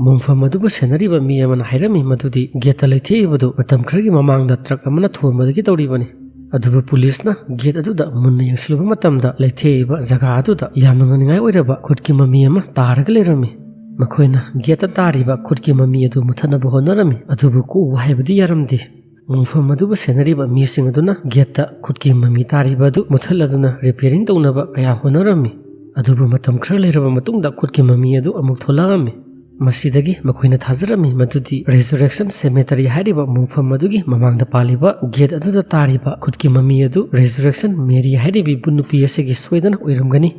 ꯃꯣꯡꯐꯝ ꯑꯗꯨꯕꯨ ꯁꯦꯟꯅꯔꯤꯕ ꯃꯤ ꯑꯃꯅ ꯍꯥꯏꯔꯝꯃꯤ ꯃꯗꯨꯗꯤ ꯒꯦꯠꯇ ꯂꯩꯊꯦꯛꯏꯕꯗꯨ ꯃꯇꯝ ꯈꯔꯒꯤ ꯃꯃꯥꯡꯗ ꯇ꯭ꯔꯛ ꯑꯃꯅ ꯊꯣꯝꯕꯗꯒꯤ ꯇꯧꯔꯤꯕꯅꯤ꯫ ꯑꯗꯨꯕꯨ ꯄꯨꯂꯤꯁꯅ ꯒꯦꯠ ꯑꯗꯨꯗ ꯃꯨꯟꯅ ꯌꯦꯡꯁꯤꯜꯂꯨꯕ ꯃꯇꯝꯗ, ꯂꯩꯊꯦꯛꯏꯕ ꯖꯒꯥ ꯑꯗꯨꯗ ꯌꯥꯝꯅ ꯉꯛꯅꯤꯡꯉꯥꯏ ꯑꯣꯏꯔꯕ ꯈꯨꯠꯀꯤ ꯃꯃꯤ ꯑꯃ ꯇꯥꯔꯒ ꯂꯩꯔꯝꯃꯤ꯫ ꯃꯈꯣꯏꯅ ꯒꯦꯠꯇ ꯇꯥꯔꯤꯕ ꯈꯨꯠꯀꯤ ꯃꯃꯤ ꯑꯗꯨ ꯃꯨꯊꯠꯅꯕ ꯍꯣꯠꯅꯔꯝꯃꯤ, ꯑꯗꯨꯕꯨ ꯀꯣꯛꯎ ꯍꯥꯏꯕꯗꯤ ꯌꯥꯔꯝꯗꯦ꯫ ꯃꯨꯡꯐꯝ ꯑꯗꯨꯕꯨ ꯁꯦꯟꯅꯔꯤꯕ ꯃꯤꯁꯤꯡ ꯑꯗꯨꯅ ꯒꯦꯠꯇ ꯈꯨꯠꯀꯤ ꯃꯃꯤ ꯇꯥꯔꯤꯕ ꯑꯗꯨ ꯃꯨꯠꯊꯠꯂꯗꯨꯅ ꯔꯤꯄꯤꯌꯔꯤꯡ ꯇꯧꯅꯕ ꯀꯌꯥ ꯍꯣꯠꯅꯔꯝꯃꯤ꯫ ꯑꯗꯨꯕꯨ ꯃꯇꯝ ꯈꯔ ꯂꯩꯔꯕ ꯃꯇꯨꯡꯗ ꯈꯨꯠꯀꯤ ꯃꯃꯤ ꯑꯗꯨ ꯑꯃꯨꯛ ꯊꯣꯛꯂꯛꯑꯝꯃꯤ꯫ ꯃꯁꯤꯗꯒꯤ ꯃꯈꯣꯏꯅ ꯊꯥꯖꯔꯝꯃꯤ ꯃꯗꯨꯗꯤ ꯔꯦꯖꯨꯔꯦꯛꯁꯟ ꯁꯦꯃꯦꯇꯔꯤ ꯍꯥꯏꯔꯤꯕ ꯃꯨꯡꯐꯝ ꯑꯗꯨꯒꯤ ꯃꯃꯥꯡꯗ ꯄꯥꯜꯂꯤꯕ ꯒꯦꯠ ꯑꯗꯨꯗ ꯇꯥꯔꯤꯕ ꯈꯨꯠꯀꯤ ꯃꯃꯤ ꯑꯗꯨ ꯔꯦꯖꯨꯔꯦꯛꯁꯟ ꯃꯦꯔꯤ ꯍꯥꯏꯔꯤꯕ ꯅꯨꯄꯤ ꯑꯁꯤꯒꯤ ꯁꯣꯏꯗꯅ ꯑꯣꯏꯔꯝꯒꯅꯤ꯫